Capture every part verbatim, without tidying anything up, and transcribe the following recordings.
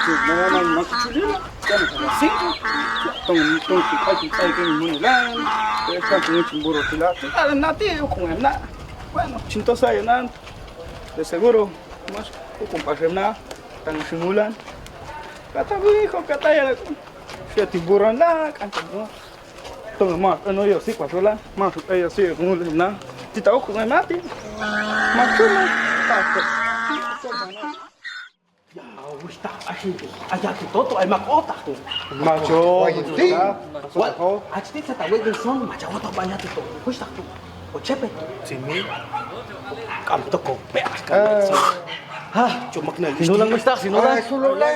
Cuma memang maksudnya kan asing. Tong tong kita kita ke mana lah. Kita kan punya cemburu sila. Kita nanti hukum enak. Wah, cinta saya nan. De seguro. Mas, hukum pas enak. Tang simulan. Kata gue kok kata ya. Sia tiburan lah kan semua. Tong mas, ano yo si pasola. Masuk ayo si mulai nah. Ti tau ko ngai mati. Maksudnya takut. Ya, wis tak asing tu. Aja tu toto ai mak otak tu. Maco. Wah, itu ti. Wah, aci ti sa tau itu son maco otak banyak tu tu. Wis tak tu. Ocepe. Sini. Kam toko pe. Hah, cuma kena. Sinulang wis tak, sinulang.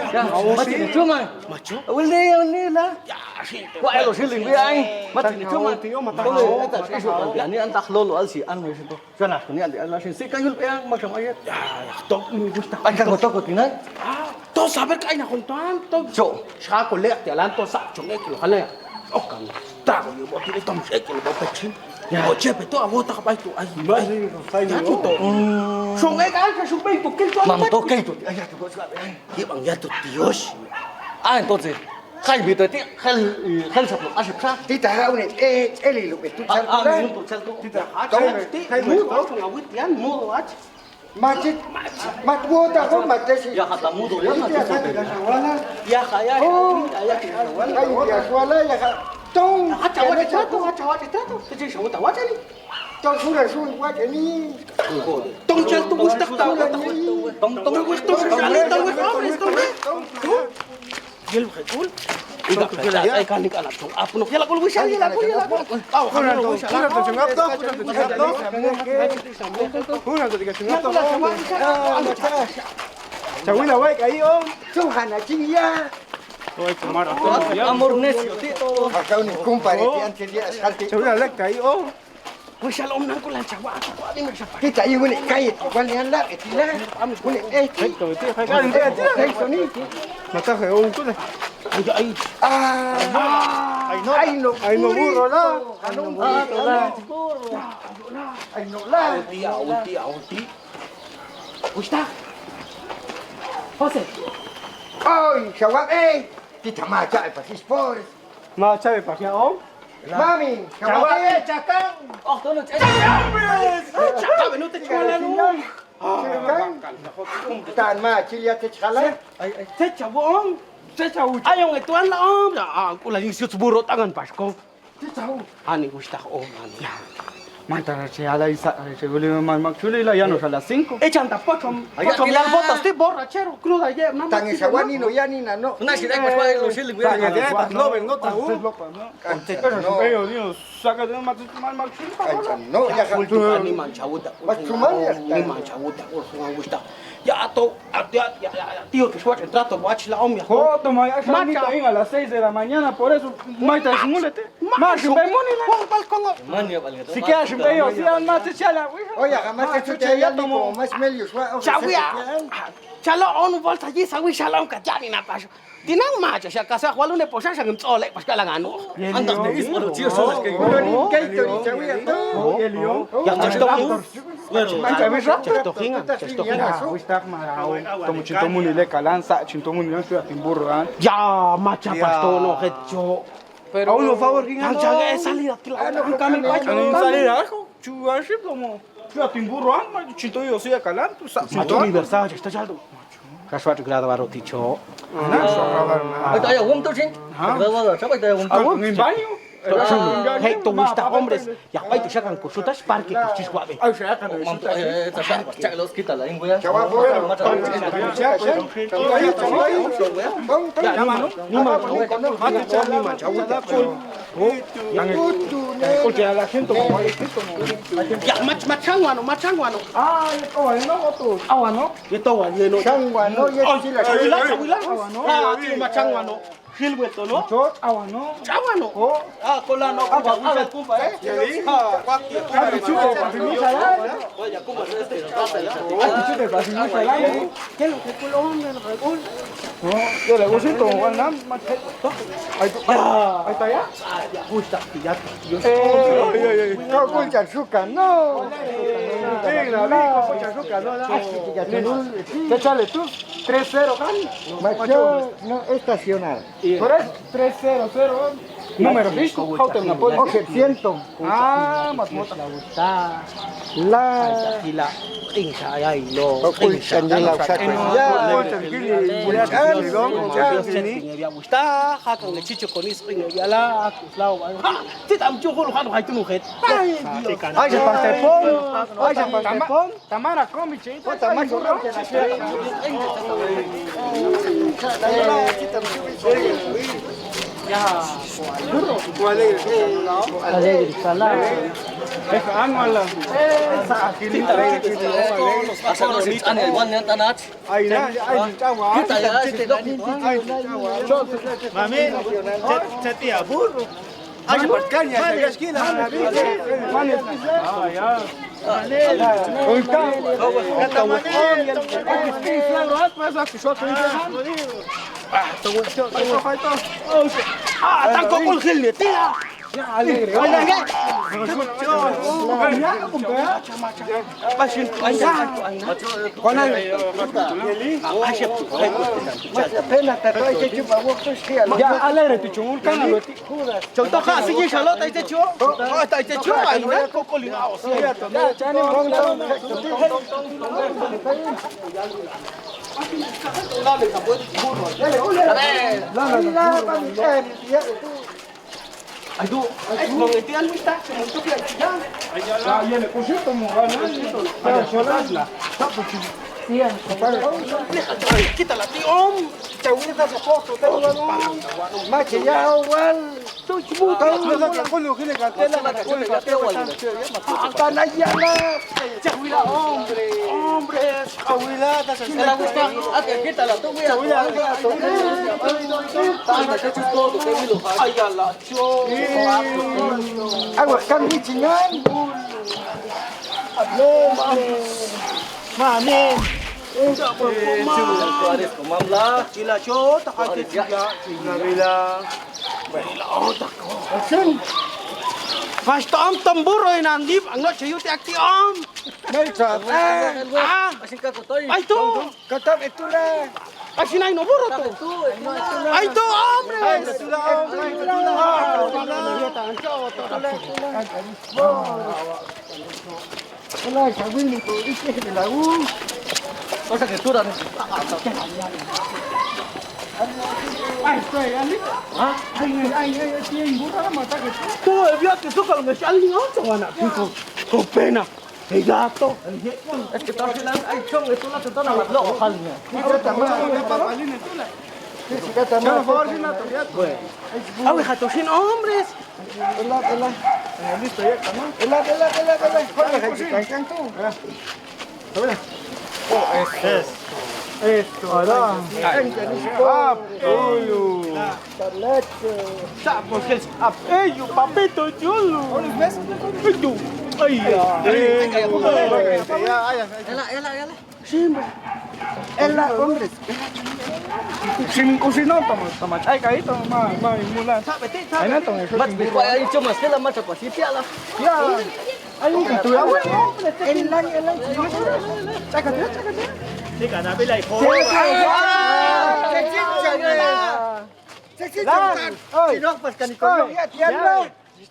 Ya, mati cuma. Maco. Awal ni, awal ni lah. Wah, elo siling dia ai. Mati ni cuma. Tio mata. Tole, kata isu. Ni antak lolo alsi anu situ. Sana, ni antak alsi. Si kayul peang macam ayat. Ya, ya, tok ni bus tak. Ai kan kau takut ni, Nai? Ah, to sabar kai nak kontan to. So, sa ko lek jalan to sa cuma kilo kali ya. Oh, kan. Tak, yo buat ini tom saya kilo bawa pecin. Ya. Oh, siapa itu? Awak tak apa itu? Ai, mai. Ya tu to. Sungai kan, sungai tu kil tu. Mam to kai tu. Ai, ya tu bos. Dia bang ya tu tios. Ah, entonces. Kai bito ti, kai, kai sapuluh asik sa. Ti tahu ni, eh, eh, lilu itu. Ah, ah, salto. Ti tahu. Tahu ni, ti, kai mu, bito. Tahu ngawit yan, mu, waj. Macet, mat wota ko mate si. Ya kata mudo ya kata. Ya kaya. Oh, ya kaya. Kaya suala ya kak. Tong. Acawa citra tu, acawa citra tu. Kecil sawo tawa cari. Tong sudah sudah buat ini. Tong cal tu wis tak tawa. Tong tong wis tong sudah tong wis tong wis tong wis. Gil, gil. Udah, udah, ya, ikan, ikan, langsung. Apa no? Ya, lagu lu bisa, ya, lagu, ya, lagu. Tahu, kamu lu bisa. Kurang tuh, kurang tuh, cengap tuh, kurang tuh, cengap tuh. Kurang tuh, tiga cengap tuh. Cawi lah, wai, kai, Om. Tuhan, anjing, iya. Wai, kemar, aku, ya. Amor nes, yo, ti, to. Kau ni kumpar, itu yang dia asal, ti. Cawi lah, lek, kai, Om. Wih, shalom nangku lancar banget, aku ada yang bisa pakai. Kita ini boleh kait, bukan yang lah, itu lah. Boleh, eh, ti. Baik, tuh, itu, baik, tuh, itu, itu. Baik, tuh, ni. Mata kayak ongkul, eh. Ayo, ayo. Ah, Aino, Aino, Aino buro lah. Aino buro lah. Aino lah. Ulti, ah, ulti, ah, ulti. Ustaz. Jose. Oi, syawak, eh. Kita maca, eh, pas ispor. Maca, eh, pas ya, Om. Mami, cawa, eh, cakang. Oh, tolong, eh. Cakang, habis. Cakang, benar, teh, cakang. Cakang. Tan ma, cili ate cakala. Saya, saya cawa, Om. Saya cawa. Ayo, ngetuan lah, Om. Ya, aku lagi siut seburu tangan, pas, kong. Saya cawa. Ani, Ustaz, Om, ani. Ya. Mantap, saya ala isa, saya boleh memang maksudnya lah, ya, no salah singko. Eh, jangan tak pocong. Ayo, pocong bilang botas, ti, bor, acero. Kru aja, nama. Tangi sawani, no, ya, ni, nano. Nah, sih, eh, pas, pas, lo sih, lebih. Tangi, eh, pas, lo, ben, lo tahu. Pas, lo, pas, lo. Kancano. Ayo, ni, saka dengan maksud, maksud. Kancano, ya, kan. Ni mancawut, tak. Pas, cuman, ya, ni mancawut, tak. Urus, urus, tak. Ya, atau, ya, ya, ya, ya, tio, ke suat, entra, atau buat sila, Om, ya. Oh, toma, ya, maca. Ni, ingat, a las seis de la mañana, por eso, maita, es mulete. Mas, sumpah muni lah. Wong pal kongo. Sikia sumpah yo, sian mas cala. Oh ya, mas cala ya, tomo mas melius. Cawi ya. Calo onu bol saji sawi shalom kajani napas. Tinang maca sia kasah walu ne posa sangem colek pas kalang anu. Antak de is baru cio solas kayak gitu. Kayak itu di cawi ya. Oh, ya, Lio. Ya, just talking. Just talking, just talking. Wis tak mau. Tomo cintomu ni le kalan sa cintomu ni sudah timbur kan. Ya, maca pas tono keco. Pero au no favor, gingan. Jangan, eh, salida, kila. Anu, kami, anu, salida, aku. Cua sih, como. Cua timbur, ah, cinto yo, sih, kalan, tu, sa-, maco ni biasa aja, kita jatuh. Kaswat tu gelada baru tico. Nah, suara baru, nah. Itu ayah wong tu, sih. Hah? Gelada baru, siapa itu ayah wong tu? Aku ngin banyu. Hei, tunggu, sih, tak, hombres. Ya, apa itu, saya kan kursus tas parkir, kursus kuat, be. Oh, saya kan kursus tas. Cak lo kita lah, yang gue ya. Jawab, Bang. Macam, macam. Siapa, siapa? Jawab, jawab. Bang, bang. Ya, ni mah, ni mah, ni mah, ni mah, jawab, jawab. Oh, yang itu. Oh, dia lah, itu. Ya, mac-, macang wano, macang wano. Ah, itu, oh, ini apa tuh? Awan, no? Itu, awan, ya, no. Macang wano, ya, oh, sila, sila, sila. Awan, no? Ah, itu macang wano. Hil gue tolo. Cot, awan no. Awan no. Oh. Ah, kola no, apa, kumpa, eh? Jadi, ah, wakil. Kan lucu deh, pas ini salah. Oh, ya, kumpa, eh, eh, eh. Kan lucu deh, pas ini salah. Kan lucu deh, pas ini salah. Ya, lah, usir tuh, warna macet. Ayo, ayo, ayo, ya. Eh, oh, iya, iya, iya. Kau pun cari suka, no. Iya, lah, kau pun cari suka, no, lah. Asik, tiga nol. Kecuali itu, tres cero, kan? Macho, no estacionar. Iya. Tres cero cero, kan? Número fijo, kau tem Napoli. Oke, siento. Ah, mat, mat. La. Gila, insya Allah, lo. Oke, insya Allah. Ya. Ay, se parte pon. Ay, se parte pon. Tamara, komi, che. Kota Mayo, no? Ya. Alegre, salam. Eh, anu, ala. Eh, sa-, asal lo si Chan, igual, ya, tanah. Ay, ay, ay, ay, ay. Kita, ya, si Chan. Ay, ay, ay. Mami, chat, chat, ya, burro. Ay, se parkan, ya, se esquina. Mami. Ah, ya. Ah, tangkok kol gil ni, tila. Ya, alegre. Ay, ay, ay. Pasin, ay, ay. Kona. Ya, alegre tu, cungul kan, lo ti. Contoh ka, sigi salo, tai cecio. Oh, tai cecio, ai, na, koko lima, oh, siap. Aduh, aduh. Bang, itu yang minta, untuk yang tiga. Ayolah, iya, nih, kursi itu mau, kan? Ada sholat lah. Kita latih, Om. Cewek kita sefoto, kan, Om. Macam ya, awal. Awas kan bicingan. Mami. Gila, cok, tak ada juga. Gila, gila. Pas tom tom buroi nandip, anggo ciu tiak ti om. Baik, Sat. Eh, ah. Asin ka kotoi. Ai tu. Kotoi itulah. Asin ai no buro tu. Ai tu, om. Ai itulah, om. Ai itulah. Itulah, itulah. Alah, kawin ni tu, isi di laut. Masa ke turun? Ai, ai, ai, ai, ai, ai, ai, ai, murah mata gitu. Tu, biar tu kalau nggak saling ngomong anak itu. Kau pernah? Eh, jatuh. Es que torsilan, ay, chong, itulah tu nama lo halnya. Kita tambah, tambah paling itulah. Kita tambah. Chong, favor, sih, nah, tuh, lihat. Awi, hatosin, hombres. Elat, elat. Eh, listo, ya, kamu. Elat, elat, elat, elat. Kau nggak kasih kangkang tuh? Ya. Coba. Oh, es. Es. Esto. Ada. Up dulu. Up. Eh, yu, papito dulu. Itu. Ay, ya. Eh, ya, ya. Elat, elat, elat. Simba. Elat, hombres. Sin kusino, toma, toma. Ay, kayak itu, ma, ma, mula. Ay, no, toma, eso. Mat, buka aja, cuma sekali, mat, apa sih, piala? Ya. Ay, itu ya. Elang, elang. Cakap dia, cakap dia. Ini kan, tapi like, oh. Cek, cek, cek. Cek, cek, cek. Oi. Sidok pas kan ikut. Oi. Lihat, lihat, bro.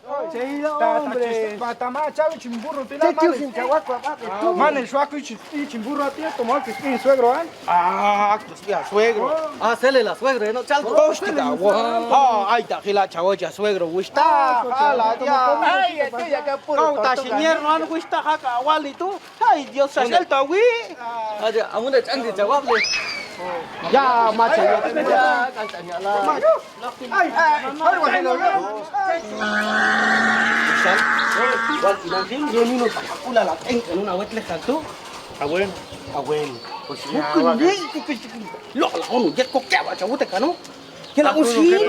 Cek, hombre. Mata maca, cemburu, tidak. Cek, cek, cek. Mana suaku cemburu, artinya, tomo, ini suegro, kan? Ah, iya, suegro. Ah, sele lah, suegro, no, chal. Oh, hostia, wah. Oh, ay, tak gila, cawo, ya, suegro, wista. Alah, ya. Ay, itu ya, kapur. Kau tak sinyer, no, wista, kak, awal itu. Hai, Dios, sasal tahu, wi. Ada, amun dah canggih jawab, wi. Ya, macam ya. Ya, kan tanya lah. Hai, hai, hai, hai, hai. Misal, wal inang sim, dia minum tak pula lah, teng, anu, awet leh, kan tu. Awen. Awen. Bukan, wi, itu, itu, itu. Lo lah, anu, dia kok kayak macam utek, anu. Dia lah usil.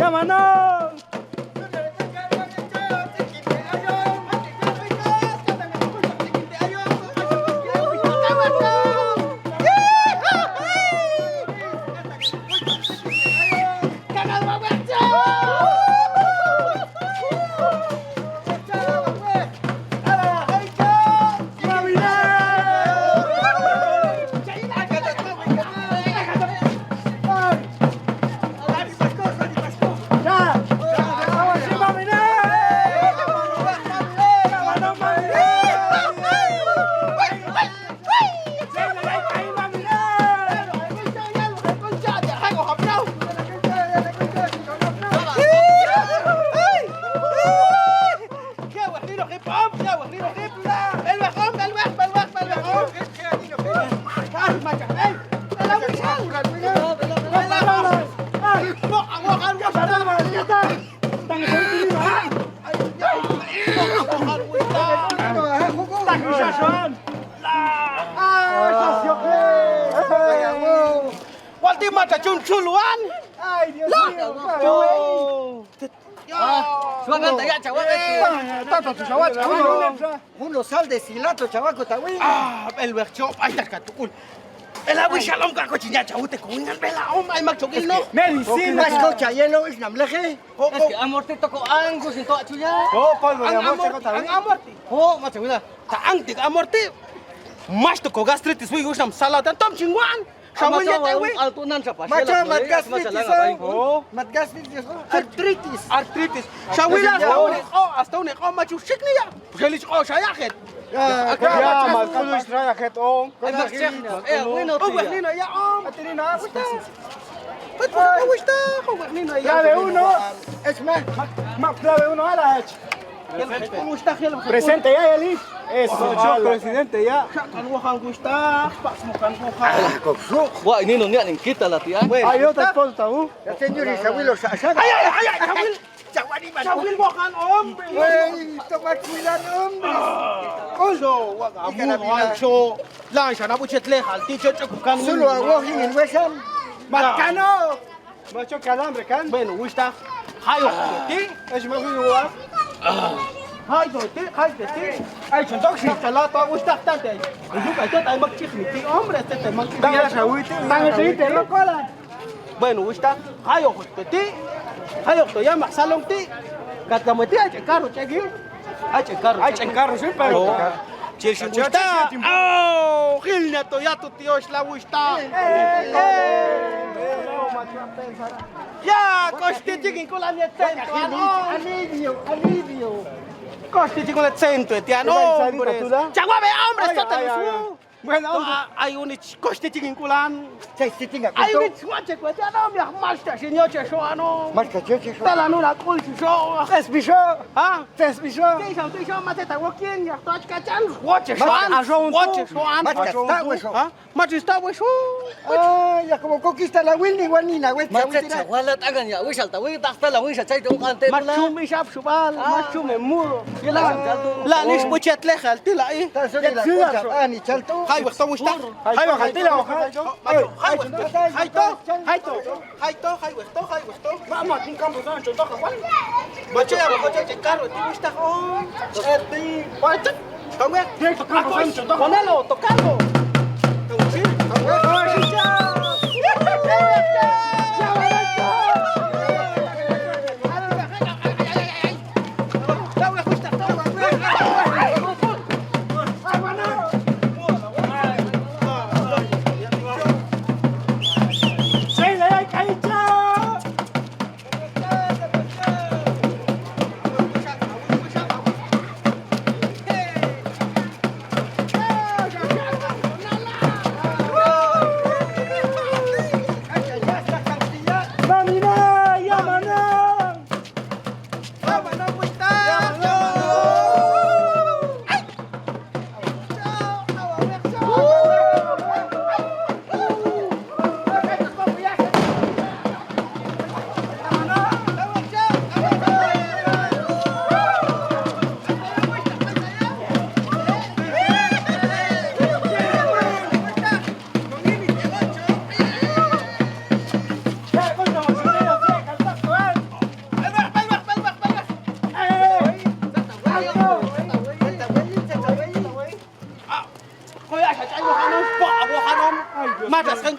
Mano? Walti mata cunculuan. Lah. Tuh. Suakan tayak cawak itu. Tahu tu cawak, cawak. Uno sal de sila tu cawak ko tahu. Ah, bel wer cok, ay tak katukul. Bela wi shalom ka ko cinya cawak te ko ingan bela om ay mak cokil no. Meli sila. Mas ko caya lo is nam lehe. Es ke amorti toko anggus itu acunya. Oh, pol ang amorti, ang amorti. Oh, macam mana? Ta ang tik amorti. Mas toko gastritis wi us nam salah dan tom cingwan. Shawil ya tahu. Altunan siapa? Maco, mat gastritis, oh. Mat gastritis, oh. Artritis. Artritis. Shawil ya tahu nih. Oh, astau nih. Oh, macu sik nih ya. Seli oh saya ket. Ya, mas tulus raya ket om. Eh, mas cek. Eh, wino. Oh, weh nino ya om. Ati nino apa ta? Betul, wis ta, kau weh nino ya. Lawe uno. Es mah. Mak lawe uno ala. Presente ya, Eli. Eso, presidente ya. Kan gua kan Gustaf, pas bukan gua kan. Alah, kok su. Wah, ini nonnya nih kita latihan. Ayo, tak tahu. Ya, senyur, Sawil, lo sa-, sa-. Ayo, ayo, ayo, Sawil. Sawil, gua kan om. Woi, tempat kuilan om. Oh, so, wah, kamu, so. Lah, sana bucet leh, hal ti cocok bukan. Sulu, wah, ingin wesan. Makan, oh. Maco kalam rekan. Bueno, wis ta. Hayo, ti. Es mau gua. Hayo, ti, hayo, ti. Ay, contoh sih, salah tau wis ta tante. Itu kayak tembak cik nih, ti, hombre, tembak cik. Tangan sawi ti. Tangan sawi ti, lo kola. Bueno, wis ta. Hayo, ti. Hayo, to ya, mak salong, ti. Kata mati aja karo cegi. Ai, cengkar. Ai, cengkar, sumpah. Oh. Cil si Busta. Oh, hilnya to ya tu tios la Busta. Ya, kosti cingin kulan ya cento. Alivio, alivio. Kosti cingin kulan cento, tian, hombre. Cawa be, hombre, sota musuh. Bueno, ayo ni kosti cingin kulan. Ayo ni semua cek aja dong, ya, mas tak sini aja so ano. Mas tak sini so. Talanu nakul si so. Tes bisa. Ha? Tes bisa. Tes bisa, tes bisa, mate tawakin, ya, touch kacan. Watch soan. Watch soan. Mas tak tahu so. Ha? Mas tak tahu so. Ah, ya, como kokista la wini wani na wet. Mas tak wala tangan ya, wisal tahu tak tahu wisal cai dong kante. Mas cumi siap subal, mas cumi mur. Lah, ni sebuah jet leh, kalti lah, ih. Jet leh, ah, ni caltu. Hai, waktu mustah. Hai, waktu lah. Hai, to, hai, to. Hai, to, hai, weh, to, hai, weh, to. Mak, mak, tingkam, bukan, contoh, kawan. Baca ya, baca, cekar, itu mustah, om. Eh, ti, baca. Kamu ya? Dia tekan, bukan, contoh. Mana lo, tekan lo. Kamu sih, kamu ya.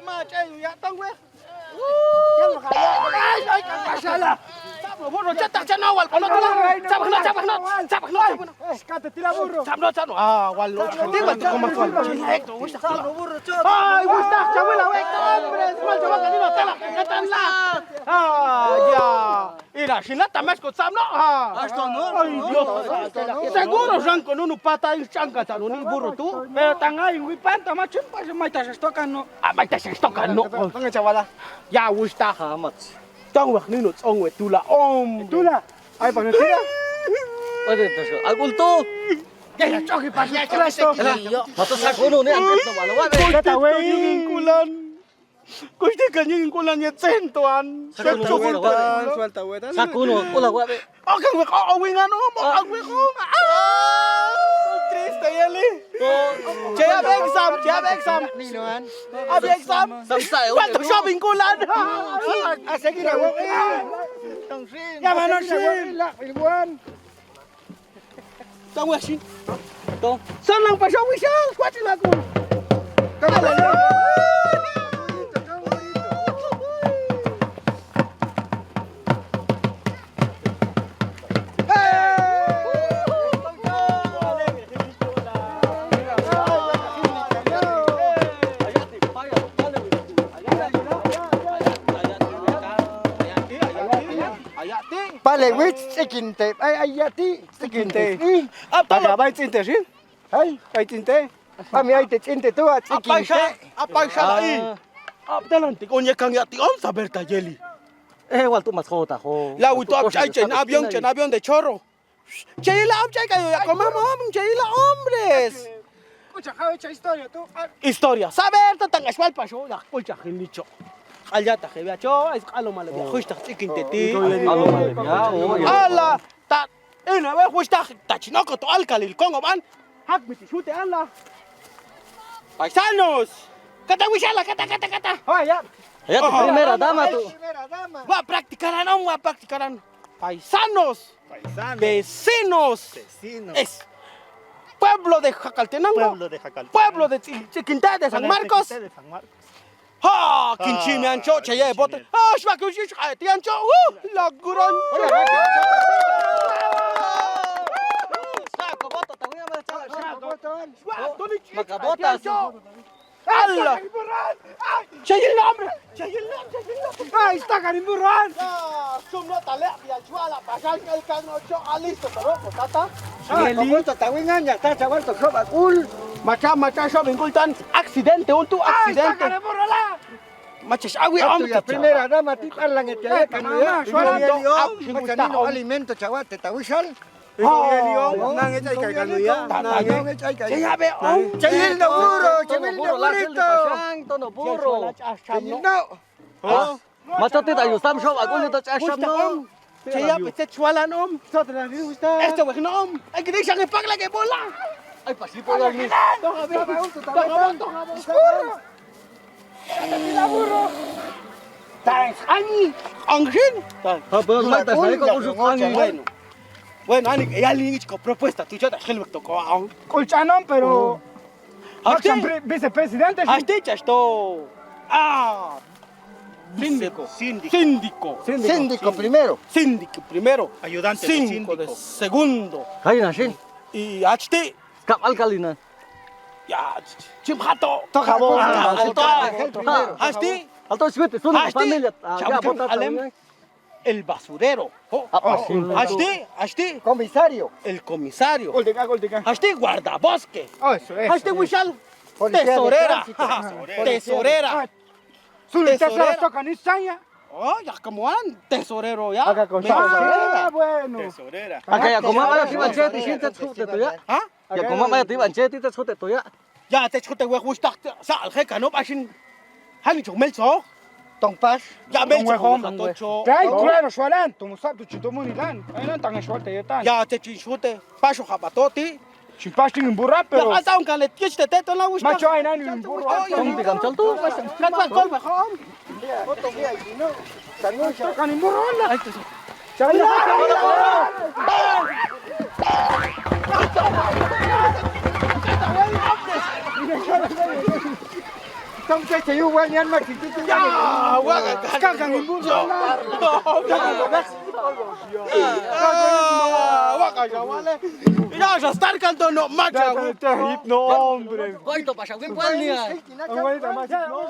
Sama, cai, ya, tong, weh. Ay, ay, ay, masalah. Sabno, burro, cetak, cetak, awal, kono tulang. Sabno, sabno, sabno, sabno. Eh, kata tila burro. Sabno, sabno. Ah, wal, lo. Sabno, burro, sabno. Ay, wis dah, coba lah, weh, hombre. Semua coba kan ini, telah, telah. Ah, ya. Ira, sina tamas ko sabno, ha. Asto, no. Ay, Dios. Seguro sangko nunu patah ing cangka cano ni burro tu. Eh, tangai, wipan, tamacun, pas mai tas stokan, no. Ah, mai tas stokan, no. Tangan cawa lah. Ya, wis dah. Amat. Tong wah nino, tong weh tula, om. Tula. Ay, panas tula. Waduh, tas agul tu. Ya, ya, coki pas ya, coki. Mata sakono ni, ambil tu malu, waduh. Kata weh. Kulan. Kusti kan yang kulan ya, centuan. Sakono, centuan. Sakono, ulah, waduh. Oke, gue kok owingan, om, oke, gue kok. Ah, triste ya, li. Oh. Cewek exam, cewek exam. Ninoan. Abi exam. Samsa ya. Waktu shopping kulan. Asik ini, wong. Ya, mana sih? Lah, ilmuwan. Tong weh, Sin. Tong. Senang pas wis, ya, kuat sih aku. Kamu lah, ya. Pale wit, cikin te. Ay, ay, ya, ti. Cikin te. Ih, apa? Pada baik cinte sih. Hai, baik cinte. Kami ai te cinte tu, ah, cikin te. Apa sa-, apa sa lai? Ah. Apa dalam tik onye kang ya ti om sabar ta jeli. Eh, wal tu mas kota ho. Lau itu apa cai cen avion, cen avion de choro. Cai la apa cai kayo ya ko mama om, cai la hombres. Kucak kau cai historia tu. Historia. Sabar tentang asfal paso ya kucak ini cok. Alia ta ke bia cok, es kalo male bia kuis ta cikin teti. Kalo male bia, oh, ya. Alah. Ta, ina we, huis ta, ta chinoko to alkalil kongo ban. Hak miti sute ala. Paisanos. Kata wisala, kata, kata, kata. Oh, ya. Ya, tu primera dama tu. Primera dama. Wa praktikaran om, wa praktikaran. Paisanos. Paisanos. Vecinos. Vecinos. Es. Pueblo de Jacaltenango. Pueblo de Jacaltenango. Pueblo de Chi-, Chiquinté de San Marcos. Pueblo de Chiquinté de San Marcos. Ha, kinci mian cok, caya bote. Ha, semakin usia sekali tian cok. Wuh, laguran. Sako boto, tahu ya, mana cok? Sako boto. Wah, tu ni maka botas. Alah. Cayil nom, cayil nom, cayil nom. Ah, istakan hiburan. Nah, sumno talek biar jual lah, pasal kali kan ojo alis tu terus kota ta. Ah, kamu tu tawingan ya, ta cawan tu sok bakul. Macam-macam sok bingkul tan aksidente untuk aksidente. Macam awi om ya, primera dama ti palang itu ya, kan ya. Macam ni no alimento cawa te tawisal. Oh, nang ecai kai kanu ya. Nang ecai kai. Cai abe om. Cai no buro, cai no buro. Cai no. Oh. Maco ti tayu sam sok aku ni to cai sam no. Siap, cek sualan, Om. Sualan ini, Ustaz. Eh, coba kena, Om. Eh, kita siang pak lagi bola. Ay, pasti bola ini. Tong abang, tong abang, tong abang. Thanks, Ani. Angin. Abang, Jumat atas pun saya kok nggak usut ngoceh, angin. Bueno. Bueno, Ani, ya, ini kok propuesta tu, coba, kalau waktu kau, Om. Colchón, pero Oh. Hasta. Maksan pre-, vicepresidente, sí. Hasta, hasta. Ah. Síndico. Síndico. Síndico. Síndico. Síndico primero. Síndico primero. Ayudante de síndico. Síndico de segundo. Kalina, sin. Y hasta. Kap al kalina. Ya, chim hato. Toca vos. Ah, toca. Hasta. Alto, siete, son familia. Ah, ya, siapa que vota alem? También. El basurero. Oh. Ah, oh, sí. Hasta, hasta. Comisario. El comisario. Gol de acá, gol de acá. Hasta guardabosque. Oh, eso, eso, hasta eso. Wishal. Policía de tránsito. Tesorera. Policía de Tesorera. Ah, solo te Tesorera. Toca ni saya. Oh, ya, come on. Tesorero, ya. Acá con Tesorera. Ah, bueno. Tesorera. Acá ya, como ahora sí, manchete, sí, te escucho, ya. ¿Ah? Ya, como vaya, te iba, che, ti te sute to, ya. Ya, te sute, weh, wis tak, sa, al, he, kano, pasin. Hani, chong, mel, so. Tong pas. Ya, mel, tong, weh, so, hom. Tong, weh. Tocho. Dai, oh. Claro, sualan, tong, sab, tu, chito, muni, lan. Ai, nan, tang, sual, te, tan. Ya, te, chin, sute. Paso, haba, to, ti. Chin, pas, ting, burra, pero. Ya, asa, un, kale, ti, te, te, to, la, wis, macho, tak. Ai, nan, burra. Oh, iya. Tong, tikam, chal, tu. Kan, kan, kol, weh, hom. Ya, wak, kan, kan, kan, kan. Ah, wak, kan, wale. Ya, sa, star, kan, to, no, macha, wak. No, hombre. Kok itu pasang wimpuan nih, ya? Ang wali tambah sih, no?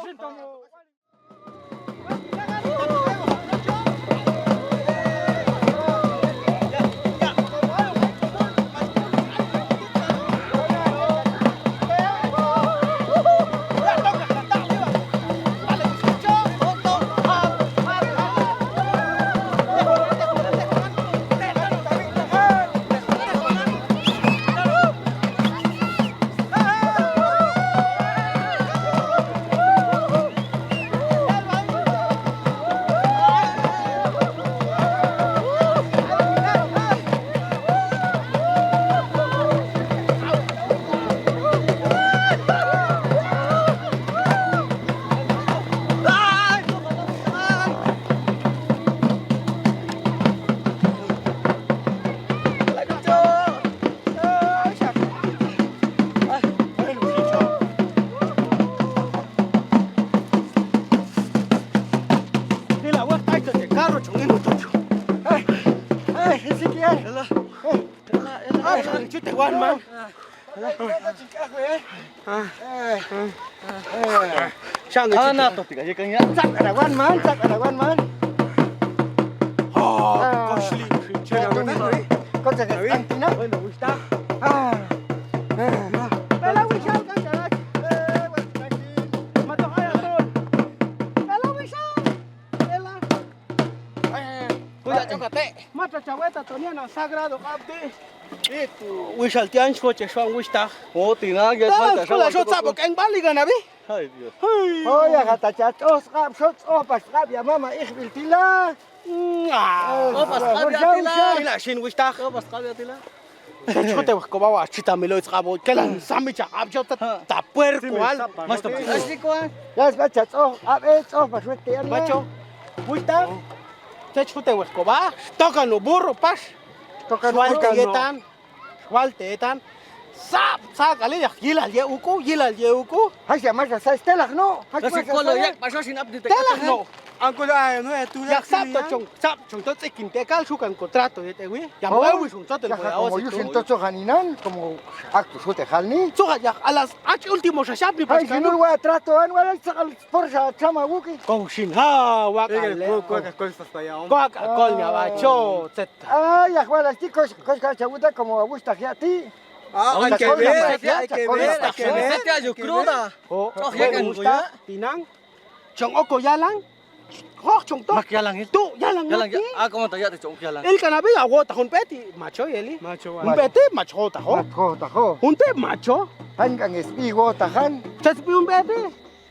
Ana to tiga je kan ya. Cak ada wan man, cak ada wan man. Oh, kau sli. Kau cak ada wan man. Bela wisal kan jalan. Matok ayo turun. Bela wisal. Bela. Kuya coba te. Mata cawe tatonia na sagrado kapti. Itu. Wisal tian suoce suang wista. Oh, tina, ya. Tala, suang sota bokeng bali kan abi? Hai, Dios. Hai. Oh, ya kata cat. Oh, skap, sot, oh, pas skap ya mama, ich will tila. Nah. Oh, pas skap ya tila. Tila sin wista. Oh, pas skap ya tila. Te cote wah ko bawa cita milo skap. Kelan sami cakap jauh tet. Taper kual. Mas teman. Asli kual. Ya, baca, oh, abe, oh, pas wete ya. Baca. Wista. Te cote wah ko ba. Tokan no buru pas. Tokan no. Sual ketan. Wal tetan. Sap, sap kali ya, gila ye uku, gila ye uku. Hai, siapa masa saya setelah no. Hai, kasi masa kolo saya ya, masa sinap di telah no. Angkul ayo no itu ya, sap to cong, sap cong to cekin tekal sukan kontrato ya tewi. Yang baru sung to. Ya, komo yusin to cong haninan, komo aktu sute hal ni. Suka ya, alas aci ultimo sa siap ni pas kanu. Hai, sinur wa trato an wala sakal. Por sa sama wuki. Kau sin ha, wak ale. Kau kol sa saya om. Kau kol nya baco, cet. Ah, ya kuala ti kos, kos ka cabuta komo wus tak ya ti. Ah, ay ke ver, ay ke ver, ay ke ver. Este ayo cruda. Oh, ya kan, ya. Tinang. Cong oko yalang. Kok cong to? Mak yalang itu. Tu yalang. Yalang ya. Ah, komo tanya tu cong yalang. El kan abi ya wo tahun peti, maco ya li. Maco. Un peti maco taho. Maco taho. Un te maco. Han kan S P wo tahan. Cet pi un peti.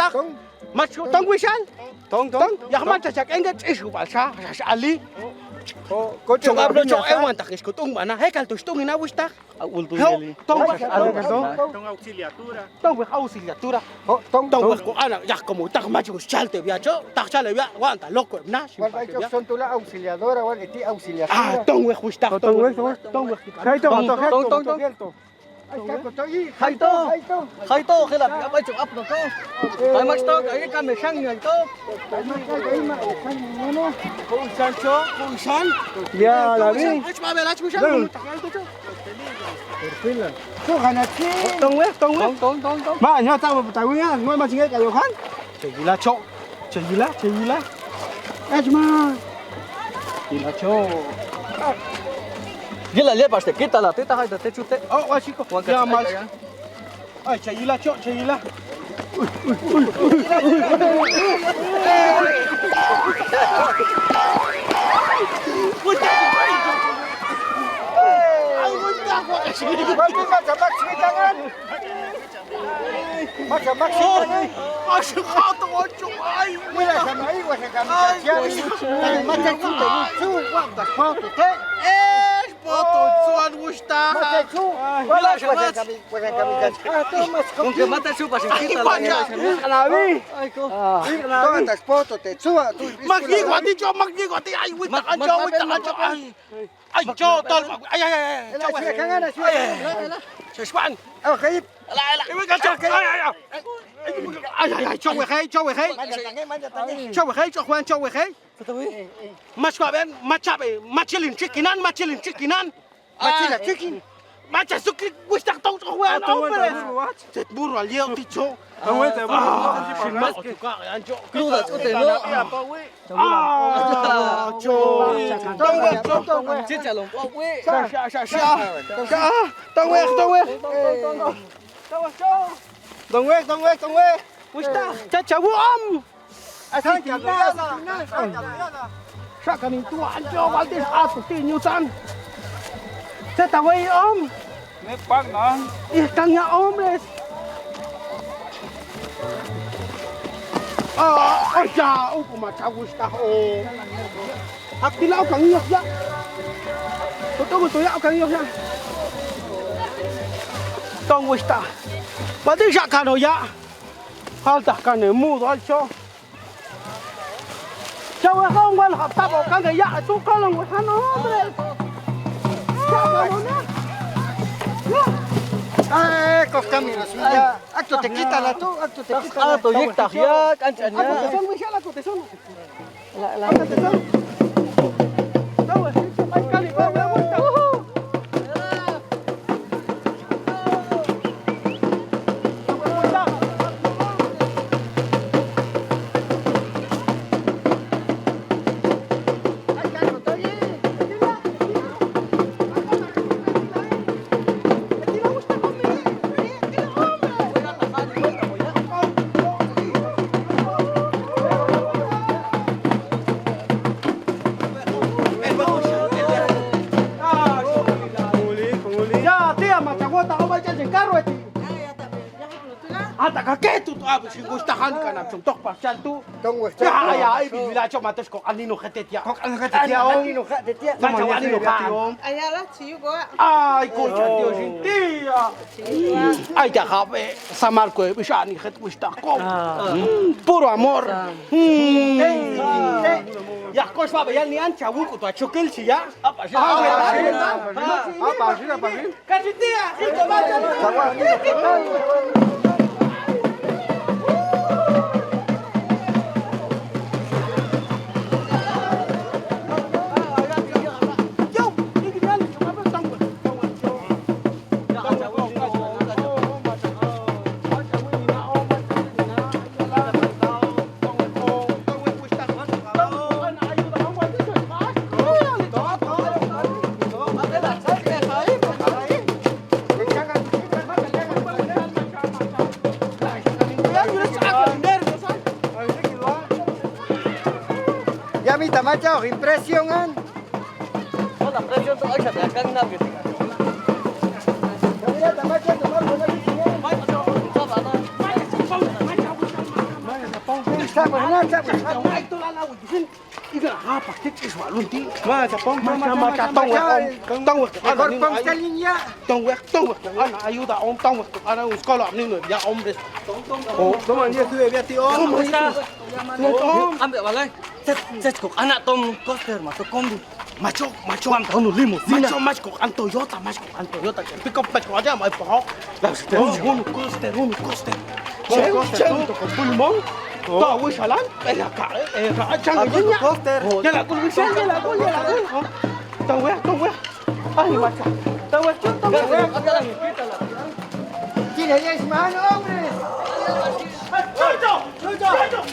Wishtak. Tong. Mas, tong Wishal. Tong, tong. Tong, ya, man, cacak enggak, cis, gua palsa, sas ali. Oh, kau cok ablo, cok, eh, mantap, ngis, kutung mana? Hei, kal tus tung ina Wishtak. Tong, tong, tong, tong auxiliatura. Tong, tong auxiliatura. Oh, tong, tong, tong, ko anak, ya, komo tak maju, cal te bia, cok. Tak cal bia, wan, tak loko, nah, wan, tak cok, son tula auxiliadora, wan, iti auxiliatura. Ah, tong, weh, Wishtak, tong, weh, tong, weh. Hai, tong, tong, tong, tong, tong. Hai to, hai to, hai to, kila, apa cok, apa to? Hai, mas to, kayak kami sang, hai to. Hai, mas to, kayak mas sang, mana? Kau usan, cok, kau usan. Ya, lari. Cuma bela, cuma usan. Tong weh, tong weh. Tong, tong, tong, tong. Mak, nyo tau apa tau ya? Nyo masih ingat kayu kan? Cek gila, cok. Cek gila, cek gila. Eh, cuma. Gila, cok. Gila, lihat pasti kita lah. Kita ada teh cute. Oh, wah, siko. Ya, mas. Ay, cek gila, cok, cek gila. Macam maksudnya. Masuk kau tu, oncom, ay. Wala sama, ay, wala kami. Ay, kasihan. Ay, macam tu, tu, wah, pas kau tu, teh. Eh, sepatu tuan Wishtak. Macam tu. Wala, wala kami, wala kami, guys. Ah, tu, mas, kau. Mungkin mata su, pas kita lah. Ay, kau. Ah. Tu atas foto, teh, su, tu. Mas, ni gua ti, cok, mas, ni gua ti. Ay, Wishtak, mas, cok, mas, Wishtak, mas, cok. Ay. Ay, cok, tol, ay, ay, ay, ay. Elah, cok, sudah, eh. Kangen, sudah. Ay, ay. Elah, elah. Sespan. Oh, kaib. Elah, elah. Ibu kacau. Ay, ay, ay. Ay, ay, ay, cok wehei, cok wehei. Manjat tangi, manjat tangi. Cok wehei, cok wan, cok wehei. Mas kau ben, macam, eh, macilin cikinan, macilin cikinan. Macilin cikin. Macam suki, Wishtak tau cok wan, ah, tunggu, tunggu, what? Cet buru, liau ti, cok. Tunggu, tunggu. Ah, si mas, cok, ya, cok. Lu tak cok, tengok. Apa, weh? Ah, cok. Tong weh, cok, tong weh. Cik calon pop, weh. Sya, sya, sya, sya. Sya, tong weh, tong weh. Tong weh, tong weh, tong weh. Wis dah, cacawu, Om. Asik, asik, asik. Sya, kan itu aja, Waldis, atuh, tinyutan. Saya tahu, Om. Ini pang, Nang. Ih, tanya Om, Les. Ah, oh, jauh pemacah Wis dah, Om. Aku tidak akan ngiyok, ya. Betul, betul, ya, akan ngiyok, ya. Tong Wis dah. Berarti syak kano, ya. Hal dah kanemu, tuh, aja. Cawek kau ngan hap tabo kan ya, tu kalau ngan hano, bre. Siapa lo na? Ya. Eh, kok kami lo sudah. Akto te kita lah tu, akto te kita lah. Akto yek tak ya, kan, kan ya. Akto te son, Michelle, akto te son. Lah, lah. Akto te son. Tahu, sekali kau berapa? Ya, tia macam gua tak mau baca jengkar, weh, ti. Ah, tak kakek tu, tu, ah, si Gus tahan kan, langsung tok pasian tu. Ya, ya, ai, bila cok matos kok anino kete tia. Kok anino kete tia, Om. Anino kete tia. Macam anino kan. Ayalah, ciu gua. Ai, kok cantik, Om, sinti, ya. Ai, dah kape, samar kue, bisa nih, ket, wis dah, kok. Hmm, puro amor. Hmm. Ya, kos, Pak, bayar nian, cawu, kutu, cukil, sih, ya. Apa sih? Apa sih? Apa sih? Kasih dia, Pak Win. Kasih dia. Itu baca. Sabar. Ya, minta maca, impression kan? Hola, presión tu, ay, se te akan na, gitu. Maca, maca, maca. Maca, maca, maca. Maca, maca, tong wek, tong wek, anak ni, ayu. Tong wek, tong wek, anak ayu dah, om, tong wek, anak sekolah ni, ya, om, des. Oh, toma, dia tu, dia tu, om. Toma, itu. Tuan, om. Ambek balai. Cet, cet, kok anak tong coaster masuk kombi. Maco, maco. Uang tahun limo, sina. Maco, maco, kok an Toyota, maco, kok an Toyota. Pick up, maco aja, mai pahok. Lah, sudah. Oh, unu coaster, unu coaster. Unu coaster tu. Toko pulmong. Oh. Tahu salah? Eh, ya, kak, eh, kak, cang. Aku ini tu ya. Coaster. Oh. Ya, lah, aku bisa, ya, lah, aku, ya, lah, aku. Oh. Tahu ya, tahu ya. Ay, maca. Tahu ya, tahu ya. Sini, ya, semana, hombre. Cucu, cucu, cucu.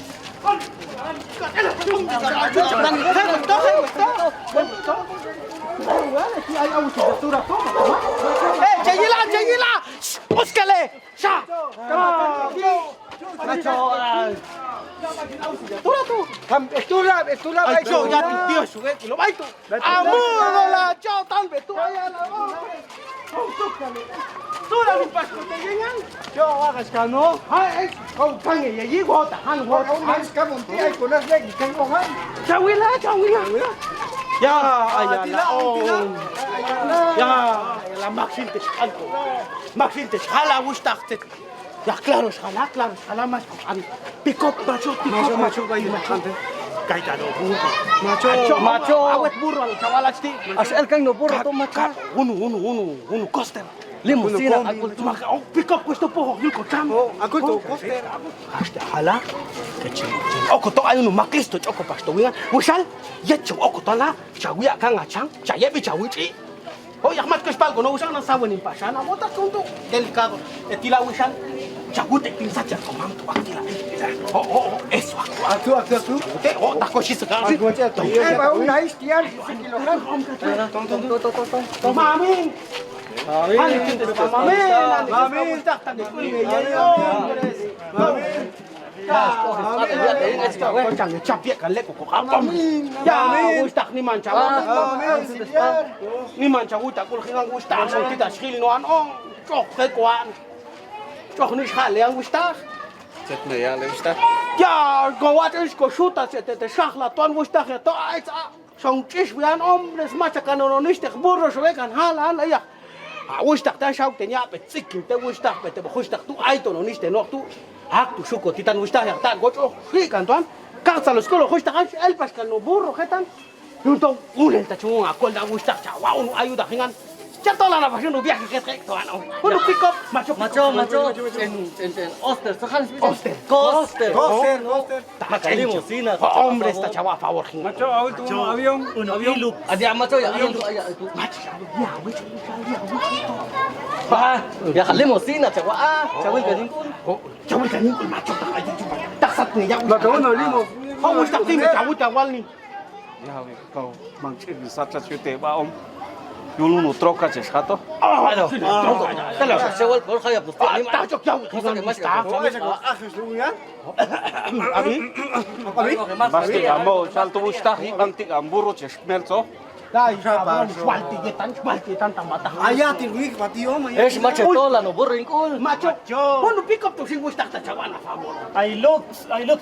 Eh, jengila, jengila. Shh, uskale. Sha. Tura tu. Kam, eh, tura, eh, tura, ay, baik tu. Dio, suwe, kilo, baik tu. Amu, lo la, cau, tan, betu, ay, ala, oh. Tura, lupa, ko, tegengan. Yo, agas kano. Hai, eh, kau kan, ya, ya, gua tahan, gua tahan. Mas, kamu, ti, ay, kunas, lagi, kan, kau, kan. Cawila, cawila. Ya, ay, ala, oh. Ya, ay, ala, maksin tes, kan, kau. Maksin tes, hala, wustak, tes. Ya, klaro salah, klaro salah, mas. An, pick up, maco, pick up, maco, maco, maco, maco. Kai kado buru. Maco, maco. Awet buru, cawala sti. Asal kan no buru tu, maco. Unu, unu, unu, unu, coaster. Limusina, aku tu. Maka, oh, pick up, kusto pohok, yuk, kocang. Oh, aku tu, coaster. Hasta hala. Kecil, kecil. Oh, koto ayu no, maklis tu, coko pas tu, wingan. Wisal, ya, cok, oh, koto la. Cawi, ya, kang, acang. Caya, bi, cawi, ci. Oh, yak mat ke spal kono usang nang sawo ni pasan, amo tak untuk delikado. Eh, tila wisan. Cagu tek tim saja komang tu, ak, tila. Oh, oh, oh, eh, suak. Aku, aku, aku. Te, oh, tako si sekarang si. Aku aja, aku. Eh, bau nais, Tian, sekilogram. Tong, tong, tong, tong, tong, tong. Mamin. Mamin. Mamin. Mamin. Tak, tak, tak. Mamin. Mamin. Kocang, capiak kan lek koko kapam. Ya, wustak ni mancawa. Ni mancawa, wustak kul hingang wustak. Song tita sekili noan ong. Cok, kekuan. Cok, ni sekali yang wustak. Cet me ya, le wustak. Ya, gawat is ko suta, cet, cet, sah lah, tuan wustak ya, to, ai, sa. Song cis wian om, les maca kanono nis tek burus we kan, halan, iya. A, wustak tan sauk te nyak pe cikin te wustak pe te wustak tu, ai tono nis te nok tu. Ak tu suko titan wustak yang tak goco, hi kan tuan. Kak salo skolo wustak kan, el pas kano buru ketan. Yuntong, ulen ta cungung aku ndak wustak cawa unu ayu dah hingan. Catola na pasin ubiak kek kek tuan om. Unu pick up, maco, maco, maco. Cen, cen, cen. Oster, sekarang. Oster. Koster. Koster, koster. Maca limusina. Hombre, esta cawa a favor, hinga. Maco, au tu, avión. Uno, avión. Ilup. Adi ama tu ya, avión tu, aya tu. Maco, ya, wis, ya, wis. Bah, ya, limusina, cawa, ah. Cawa ikan jingkul. Oh, cawa ikan jingkul, maco, tak aja, coba. Tak satu ni, ya, wis. Maco, uno, limo. Oh, wis, tak tim, cawa, cawa ni. Ya, wis, kau, bang, cek, bisa, cek, cute, ba, om. Dulu nu troka, cek, kato. Oh, aduh. Sini, troka. Kalau sewal, kalau kayak, ah, tak, cok, jauh. Masa ke, mas, ke, ah, ah, ya. Abi? Abi? Pasti kamu, sal tu ustah, nanti kamu buru, ces, melco. Dah, sabar, sabar. Balti getan, balti tan, tambah tahan. Ayah, tinggi, mati, om, ayah. Eh, si macet to lah, no, boring, kul. Macet. Mau nu pick up tuh, si ustah, tak cawan, apa, bol. I look, I look.